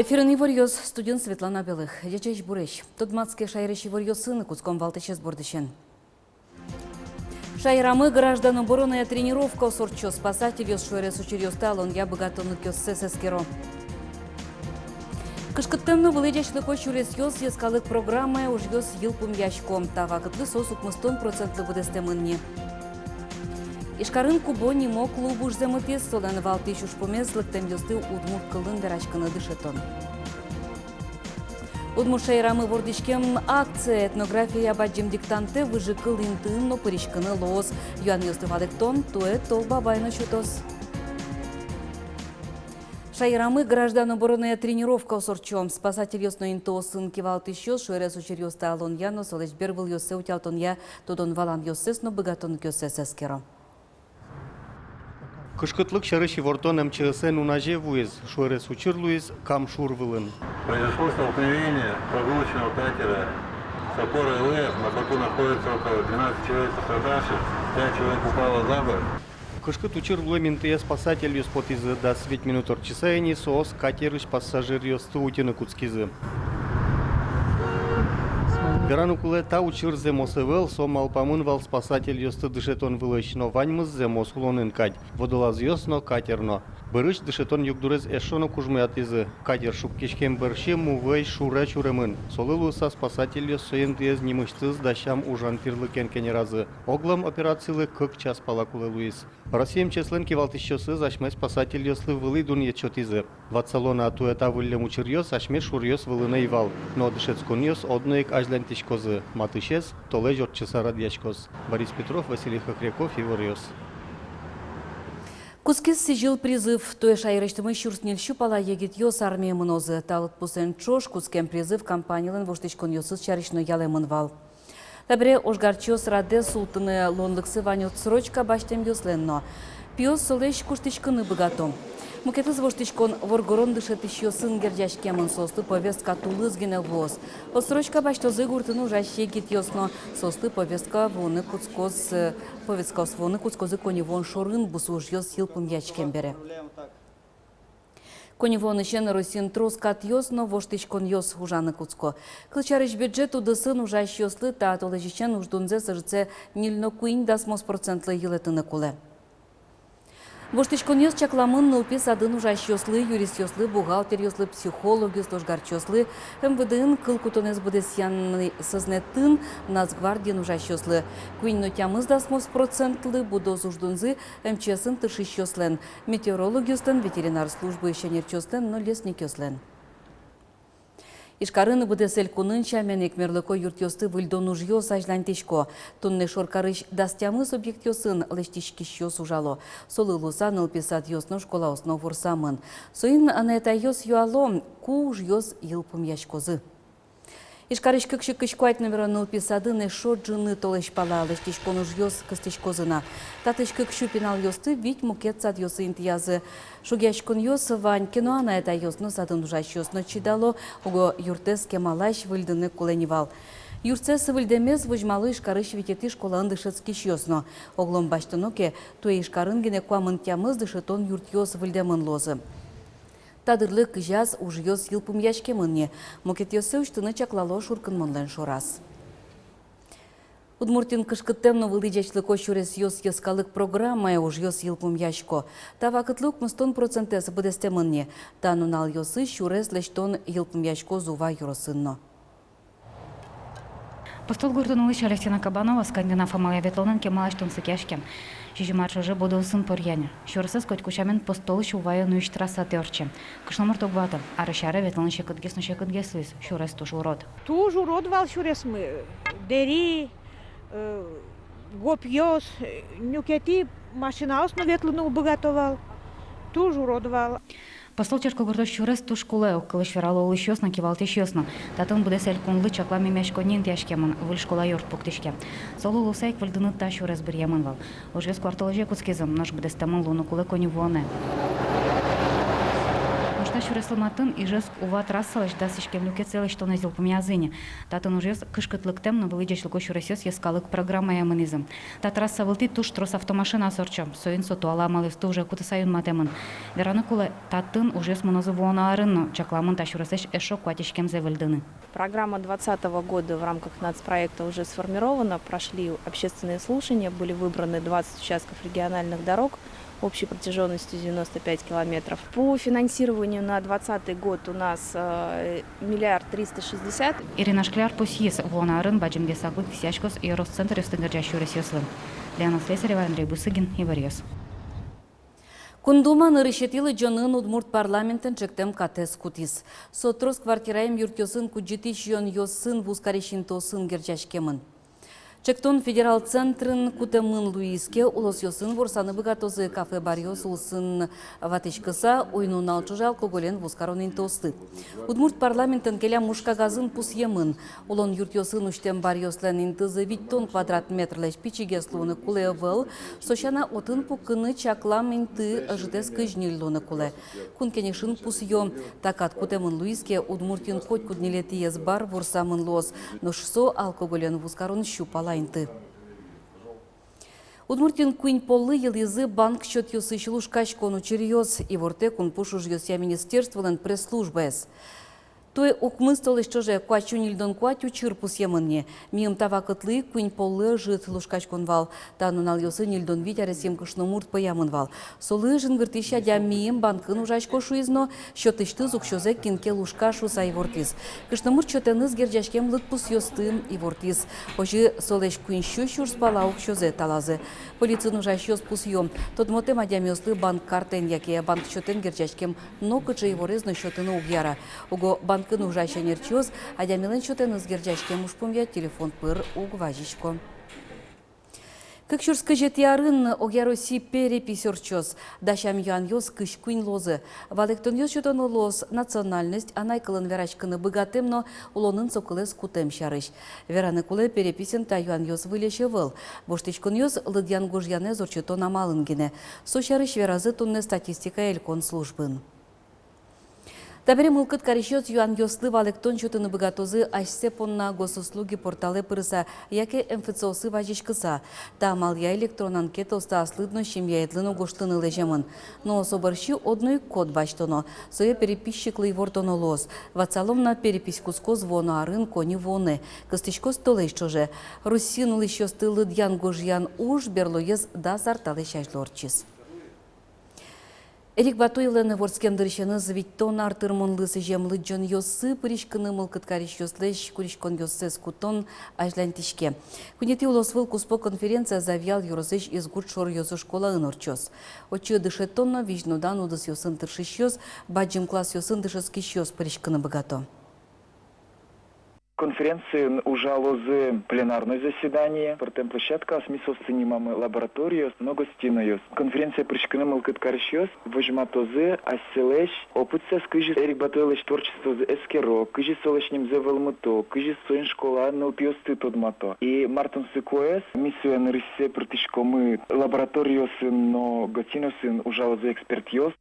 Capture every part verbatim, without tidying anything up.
Эфирын иворъёс, студиын Светлана Белых. Ӟечесь буресь! Тодматске шаерысь иворъёсын. Кутском валтӥсез бордысен. Шаерамы граждан обороная тренировкаос ортчо. Спасательёс шуэрес учыръёсты алонъя быгатонлыкъёссэс эскеро. Кышкыттэм но вылӥ ӟечлыко сюресъёс йӧскалык программая ужъёс йылпумъясько. Та вакытлы соос укмыстон процентлы быдэстэмын ни. Ижкарын «Кубо» нимо клуб уж зэмытӥз. Солэн валтӥсь ужпумез — лыктэмъёсты удмурт кылын вераськыны дышетон. Удмурт шаерамы вордӥськем акция. Этнографияя бадӟым диктантэ выжыкыл интыын но пыриськыны луоз. Юанъёсты валэктон туэ тол бабай но сётоз. Шаерамы граждан обороная тренировкаос ортчо. Спасательёс но интыосын кивалтӥсьёс шуэрес учыръёсты алонъя но солэсь бервылъёссэ утялтонъя тодон-валанъёссэс но быгатонлыкъёссэс эскеро. Кышкытлык сярысь ивортон МЧС-е нуназе вуиз. Шуэрес учыр луиз Кам шур вылын. Произошло столкновение прогулочного катера с опорой ЛЭП. На борту находится около двенадцати человек пострадавших, пять человек упало за борт. Кышкыт учыр луэм интые спасательёс потӥзы. Дас вить минут ортчыса ини соос катерысь пассажиръёсты утьыны кутскизы. Вераны кулэ, та учыр зэмос ӧвӧл, со малпамын вал спасательёсты дышетон вылысь, но ваньмыз зэмос улонын кадь: водолазъёс но, катер но. Бӧрысь дышетон югдурез эшшо но кужмоятӥзы. Катер шуккиськем бӧрсьы мувӧй шуре чуремын. Солы луыса спасательёс со интыез нимысьтыз дасям ужан тӥрлыкен кенеразы. Оглом операцилы кык час пала кулэ луиз. Россия МЧС-лэн кивалтӥсьёсыз асьме спасательёслы вылӥ дунъет сётӥзы. Ватсало на, туэ та выллем учыръёс асьме шуръёс вылын ӧй вал, но дышетсконъёс одно ик азьланьтӥськозы. Матысез толэзь ортчыса радъяськоз. Борис Петров, Василий Хохряков, «Иворъёс». Кутскиз сӥзьыл призыв. Туэ шаерысьтымы сюрс ньыльсю пала егитъёс армие мынозы. Та лыдпусэн ӵош кутскем призыв кампанилэн воштӥськонъёсыз сярысь но ялэмын вал. Табере ожгарчиос радэ султыны луонлыксы вань отсрочка басьтэмъёслэн но. Пиос солэсь куштӥськыны быгато. Мукетыз воштӥськон воргорон дышетӥсьёсын герӟаськемын. Соосты повестка тулыс гинэ вуоз. Отсрочка басьтозы гуртын ужась егитъёс но. Соосты повестка вуыны кутскоз, э, повесткаос вуыны кутскозы коньывуон шорын бусы ужъёс йылпумъяськем бере. Коньывуонысен Россиын трос катъёс но воштӥськонъёс ужаны кутско. Кылсярысь, бюджет удысын ужасьёслы та толэзьысен уждунзэс ӧжытсэ ньыль но куинь дасмос процентлы йылэтыны кулэ. Воштӥськонъёс чакламын нылпи садын ужасьёслы, юристъёслы, бухгалтеръёслы, психологъёслы, ожгарчиослы. МВД-ын кыл кутонэз быдэсъян сӧзнэтын Нацгвардиын ужасьёслы. Куинь но тямыс дасмос процентлы будоз уждунзы МЧС-ын тыршисьёслэн, метеорологъёслэн, ветеринар службаысь ӧнерчиослэн но лесникъёслэн. Ижкарын, быдэс элькунын сямен ик, мерлыко юртъёсты выльдон ужъёс азьланьтӥсько. Туннэ шоркарысь дас тямыс объектъёсын лэсьтӥськисьёс ужало. Солы луыса нылпи садъёс но, школаос но ворсамын. Соин анай-атайёс юало, ку ужъёс йылпумъяськозы. Ижкарысь кык сю кызь куать номеро нылпи садын эшшо ӝыны толэзь пала лэсьтӥськон ужъёс кыстӥськозы на. Татысь кык сю пиналъёсты вить мукет садъёсы интыязы. Шугъяськонъёс вань ке но, анай-атайёс но, садын ужасьёс но чидало: уго юртэз кемалась выльдыны кулэ ни вал. Юртсэс выльдэмез возьмало Ижкарысь витетӥ школаын дышетскисьёс но. Оглом басьтоно ке, туэ Ижкарын гинэ куамын тямыс дышетон юртъёс выльдэмын луозы. Та дырлы кызяз ужъёс йылпумъяськемын ни. Мукетъёссэ усьтыны чаклало шуркынмонлэн шораз. Удмуртиын кышкыттэм но вылӥ ӟечлыко сюресъёс йӧскалык программая ужъёс йылпумъясько. Та вакытлы укмыстон процентэз быдэстэмын ни. Та нуналъёсы сюрес лэсьтон йылпумъяськоз Ува ёросын но. Постол гуртын улӥсь Алевтина Кабанова скандинав амалъя ветлонэн кемалась тунсыкъяське. Сизьым ар ӵоже будосын поръя ни. Сюресэз котьку сямен Постолысь Увае нуись трассатӥ ортче. Кышномурт уг ваты: арысь аре ветлон секытгес но секытгес луиз, сюрес туж урод. Туж урод вал сюресмы, дэри, э, гопъёс, э, нюкетӥ машинаос но ветлыны уг быгато вал. Туж урод вал. Постол черкогуртозь сюрес туж кулэ, огкылысь верало улӥсьёс но, кивалтӥсьёс но. Татын быдэс элькунлы чаклам эмъяськонни интыяськемын, выль школа юрт пуктӥське. Солы луыса ик выльдыны та сюрес быръемын вал. Ужъёс куартолэзе кутскизы, нош быдэстэмын луыны кулэ коньывуонэ. Та сюреслы матын Ижевск — Ува трассалэсь дас иськем люкетсэ лэсьтонэз йылпумъязы ини. Татын ужъёс «Кышкыт лыктэм но вылӥ ӟечлыко сюресъёс» йӧскалык программая мынӥзы. Та трасса вылтӥ туж трос автомашинаос ортчо. Соин со туала амалъёсты уже кутыса юнматэмын. Вераны кулэ, татын ужъёс мынозы вуоно арын но. Чакламын та сюреслэсь эшшо куать иськемзэ выльдыны. Программа двадцатого года в рамках нацпроекта уже сформирована. Прошли общественные слушания, были выбраны двадцать участков региональных дорог общей протяжённостью девяносто пять километров. По финансированию на двадцатый год у нас, э, миллиард триста шестьдесят. Ирина Шкляр пусйиз, вуоно арын бадӟымгес саклык висъяськоз ёрос центръёсты герӟась сюресъёслы. Лена Слесарева, Андрей Бусыгин, «Иворъёс». Кун Дума нырысетӥ лыдӟонын удмурт парламентэн ӵектэм катэз кутӥз. Со трос квартираем юртъёсын кудӟытӥсь юанъёсын вузкарись интыосын герӟаськемын. Ӵектон федерал центрын кутэмын луиз ке, улосъёсын ворсаны быгатозы кафе-баръёс улсын ватӥськыса, уй-нунал ӵоже алкоголен вузкарон интыосты. Удмурт парламентэн келям уж кагазын пусъемын: улон юртъёсын усьтэм баръёслэн интызы витьтон квадрат метрлэсь пичигес луыны кулэ ӧвӧл, со сяна отын пукыны чаклам инты ӧжытэз кызь ньыль луыны кулэ. Кун Кенешын пусъё: та кат кутэмын луиз ке, Удмуртиын котькуд ньылетӥез бар ворсамын луоз, нош со алкоголен вузкарон сю пала инты. Удмуртиын куинь поллы йылӥзы банк счётъёсысь лушкаськон учыръёс. Ивортэ кун пуш ужъёсъя министерстволэн пресс-службаез. Туэ укмыс толэзь ӵоже куать сю ньыльдон куать учыр пусъемын ни. Миым та вакытлы куинь поллы ӧжыт лушкаськон вал. Та нуналъёсы ньыльдон вить аресъем кышномурт пӧямын вал. Солы жингыртӥсь адями банкын ужасько шуиз но, счётысьтыз уксёзэ кин ке лушка шуыса ивортӥз. Кышномурт счётэныз герӟаськем лыдпусъёсты ивортӥз. Озьы солэсь куинь сю сюрс пала уксёзэ талазы. Полициын ужасьёс пусъё: тодмотэм адямиослы банк картаен яке банк счётэн герӟаськем нокыӵе иворез но сётыны уг яра. Уго банкын ужась ӧнерчиос адямилэн счётэныз герӟаськем ужпумъя телефон пыр уг вазисько. Кык сюрс кызетӥ арын огъя Россиын перепись ортчоз. Дасям юанъёс кызь куинь луозы. Валэктонъёс сётоно луоз национальность, анай кылын вераськыны быгатэм но улонын со кылэз кутэм сярысь. Вераны кулэ, переписьын та юанъёс выльесь ӧвӧл. Воштӥськонъёс лыдъян-гожъянэз ортчытон амалын гинэ. Со сярысь веразы туннэ статистикая элькун службаын. Табере мылкыд карисьёс юанъёслы валэктон сётыны быгатозы асьсэ понна госуслуги порталэ пырыса яке МФЦ-осы вазиськыса. Та амалъя электрон анкетаосты аслыд но семьяедлы но гожтыны лэземын. Но со бӧрсьы одно ик код басьтоно. Сое переписчиклы ивортоно луоз. Ватсалом на: перепись кутскоз вуоно арын коньы вуонэ, кыстӥськоз толэзь ӵоже. Россиын улӥсьёсты лыдъян-гожъян уж берлоез дас ар талэсь азьло ортчиз. Эрик Батуевлэн вордскем дырысеныз витьтон ар тырмонлы сӥзем лыдӟонъёсы пыриськыны мылкыд карисьёслэсь куриськонъёссэс кутон азьланьтӥське. Куинетӥ улосвыл куспо конференция Завьял ёросысь Изгурт шоръёзо школаын ортчоз. Отчы дышетон но визьнодан удысъёсын тыршисьёс, бадӟым классъёсын дышетскисьёс пыриськыны быгато. Конференциын ужалозы пленарной заседание, пӧртэм площадкаос, ми соосты нимамы лабораториос но гостиноос. Конференцие пыриськыны мылкыд карисьёс возьматозы асьсэлэсь опытсэс, кызьы Эрик Батуевлэсь творчествозэ эскеро, кызьы солэсь нимзэ вӧлмыто, кызьы соин школаын нылпиосты тодмато. И мар тунсыкоез, ми сое нырысьсэ пыртӥськомы лабораториосын но гостиносын, ужалозы экспертъёс.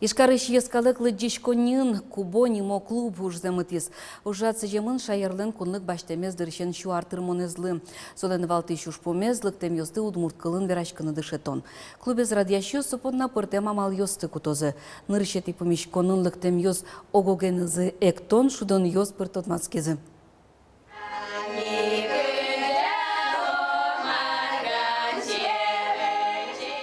Ижкарысь йӧскалык лыдӟиськонниын «Кубо» нимо клуб ужзэ мытӥз. Ужрад сӥземын шаерлэн кунлык басьтэмез дырысен сю ар тырмонэзлы. Солэн валтӥсь ужпумез — лыктэмъёсты удмурт кылын вераськыны дышетон. Клубез радъясьёс со понна пӧртэм амалъёсты кутозы. Нырысетӥ пумиськонын лыктэмъёс ог-огенызы эктон, шудонъёс пыр тодматскизы.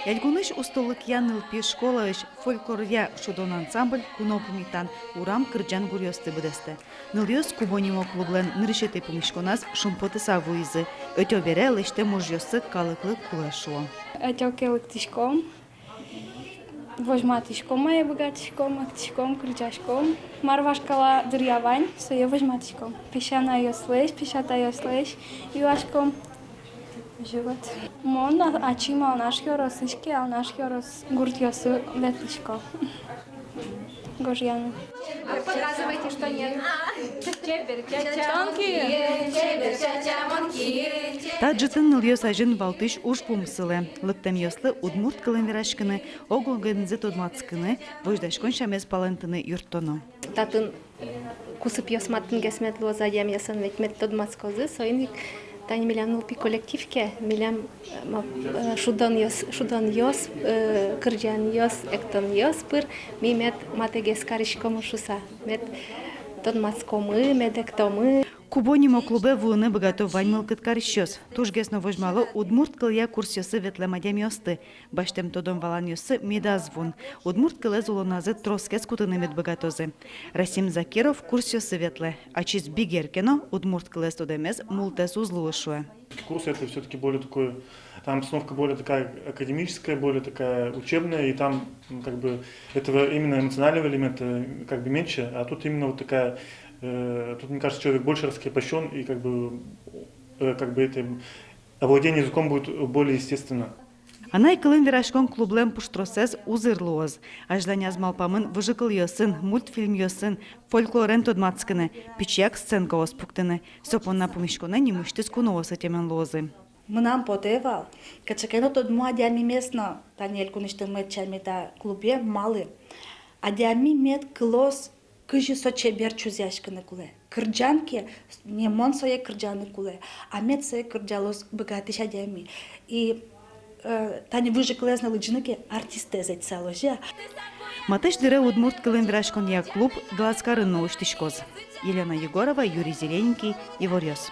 Элькунысь устолыкъя нылпи школаысь фольклоръя шудон ансамбль куно пумитан урам кырӟан гуръёсты быдэстэ. Нылъёс «Кубо» нимо клублэн нырысетӥ пумиськоназ шумпотыса вуизы. Ӧтё бере лэсьтэм ужъёссы калыклы кулэ, шуо. Ӧтё ке лыктӥськом, возьматӥськом, мае быгатӥськом, эктӥськом, кырӟаськом. Мар вашкала дыръя вань, сое возьматӥськом. Песянайёслэсь, песятайёслэсь юаськом. Озьы вот. Мон а-, ачим Алнаш ёросысь ке, Алнаш ёрос гуртъёсы ветлӥсько. Гожъяны. Показывайте, что нет. Чебер, чача, монки. Чебер, чача, монки. Та ӝытын нылъёс азьын валтӥсь ужпум сылэ. Лыктэмъёслы удмурт кылын вераськыны, ог-огенызы тодматскыны, возьдаськон сямез палэнтыны юрттоно. Татын кусыпъёс матын гес мед луозы, адямиосын ведь мед тодматскозы, соин ик тани милям нылпи коллектив ке, милям, э, ма-, э, шудонъёс, шудонъёс, э, кырӟанъёс, эктонъёс пыр ми мед матыгес кариськомы шуса, мед тодматскомы, мед эктомы. «Кубо» нимо клубе вуыны быгато вань мылкыд карисьёс. Тужгес но возьмало удмурт кылъя курсъёсы ветлэм адямиосты. Басьтэм тодон-валанъёссы медаз вуы. Удмурт кылэз улоназы тросгес кутыны мед быгатозы. Расим Закиров курсъёсы ветлэ. Ачиз бигер ке но, удмурт кылэз тодэмез мултэс уз луы, шуэ. Курс — это всё-таки более такой, там обстановка более такая академическая, более такая учебная, и там, м, как бы этого именно эмоционального элемента, э, как бы меньше, а тут именно вот такая, э, тут, мне кажется, человек больше раскрепощён, и как бы, э, как бы это, м, овладение языком будет более естественно. Анай кылын вераськон клублэн пуштросэз узыр луоз. Азьланяз малпамын выжыкылъёсын, мультфильмъёсын, фольклорен тодматскыны, пичияк сценкаос пуктыны. Со понна пумиськонэ нимысьтыз куноос ӧтемын луозы. Мынам потэ вал кыӵе ке но тодмо адямимес но тани элькунысьтымы ӧтчаме та клубе. Малы? Адями мед кылоз, кызьы со чебер чузъяськыны кулэ. Кырӟан ке, не мон сое кырӟаны кулэ, а мед сое кырӟалоз быгатӥсь адями. И, э, тани выжыкылэз но лыдӟыны ке, артистэз ӧтьыса луоз, я. Матысь дыре удмурт кылын вераськонъя клуб Глазкарын но усьтӥськоз. Елена Егорова, Юрий Зелененький, «Иворъёс».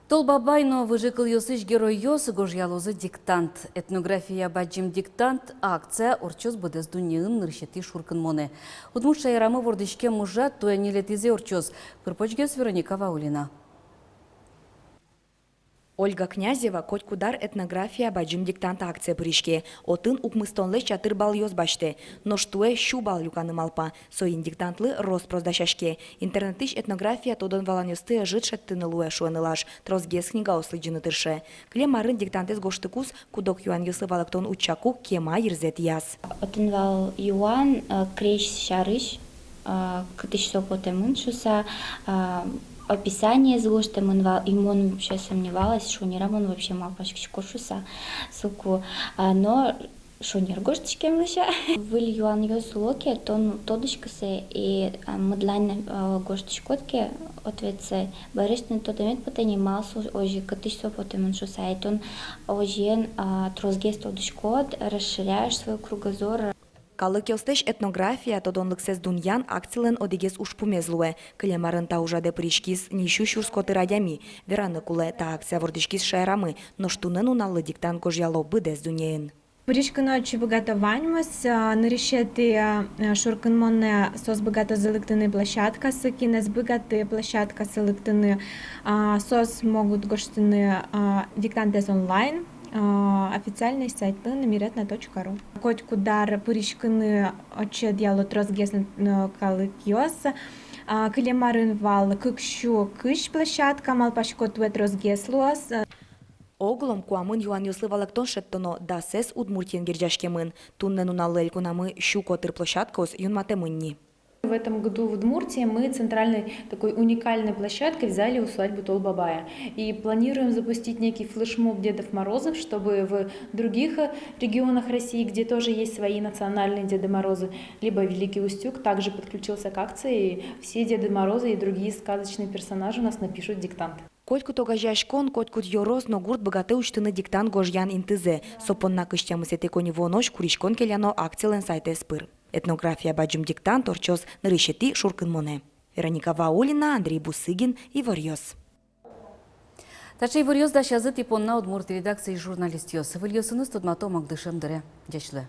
Тол Бабай но выжыкылъёсысь геройёс гожъялозы диктант. «Этнография — бадӟым диктант» акция ортчоз быдэс дуннеын нырысетӥ шуркынмонэ. Удмурт шаерамы вордӥськем ужрад туэ ньылетӥзэ ортчоз. Пыр-почгес Вероника Ваулина. Ольга Князева котькуд ар «Этнография — бадӟым диктант» акцие пыриське. Отын укмыстонлэсь ятыр баллъёс басьтэ. Нош туэ сю балл люканы малпа. Соин диктантлы рос-прос дасяське. Интернетысь этнография тодон-валанъёсты ӧжыт шедьтыны луэ, шуэ нылаш, тросгес книгаос лыдӟыны тырше. Кылем арын диктантэз гожтыкуз, куд-ог юанъёслы валэктон утчаку кема йырзэ тӥяз. Отын вал юан, э, крезь сярысь, э, кытысь со потэмын шуса, э, описаниез гожтэмын вал, и мон вообще сомневалась, шонер-а мон вообще малпаськисько шуса. Соку, а, но шонер гожтӥськем лэся. Выль юанъёс луо ке, тон тодӥськод сое, и, а, мыдлань, а, гожтӥськод ке ответсэ, берысь тыныд тодэмед потэ ни, малы со озьы, кытысь со потэмын шуса, и тон озьыен, а, тросгес тодӥськод, расширяешь свой кругозор. Калыкъёслэсь этнография тодонлыксэс дунъян акцилэн одӥгез ужпумез луэ. Кылем арын та ужрадэ пыриськиз ньыль сю сюрс котыр адями. Вераны кулэ, та акция вордӥськиз шаерамы, нош туннэ нуналлы диктант гожъяло быдэс дуннеын. Пыриськыны отчы быгато ваньмыз, а, нырысетӥ, а, шуркынмонэ соос быгатозы лыктыны площадкаосы, кинэз быгатэ площадкаосы лыктыны, а, соос могут гожтыны, а, диктантэз онлайн, а, официальной сайтлы миретна точка ру. Котькуд ар пыриськыны отчы ӧдъяло тросгес но, но калыкъёс. А, кылем арын вал кык сю кызь площадка, малпасько, туэ тросгес луоз. Оглом куамын юанъёслы валэктон шедьтоно, дасэз Удмуртиен герӟаськемын. Туннэ нуналлы элькунамы сю котыр площадкаос юнматэмын ни. В этом году в Удмуртии мы центральной такой уникальной площадкой взяли усадьбу Тол Бабая. И планируем запустить некий флешмоб Дедов Морозов, чтобы в других, э, регионах России, где тоже есть свои национальные Деды Морозы, либо Великий Устюг также подключился к акции, и все Деды Морозы и другие сказочные персонажи у нас напишут диктант. Котькуд огазеяськон, котькуд ёрос но гурт быгатэ усьтыны диктант гожъян интызэ. Со понна кызь тямысэтӥ коньывуонозь куриськон келяно акцилэн сайтэз пыр. «Этнография — бадӟым диктант» ортчоз нырысетӥ шуркынмонэ. Вероника Ваулина, Андрей Бусыгин, «Иворъёс». Таӵе иворъёс дасязы тӥ понна удмурт редакциысь журналистъёс. Выльёсыныз тодматом ог дышем дыре. Ӟеч луэ.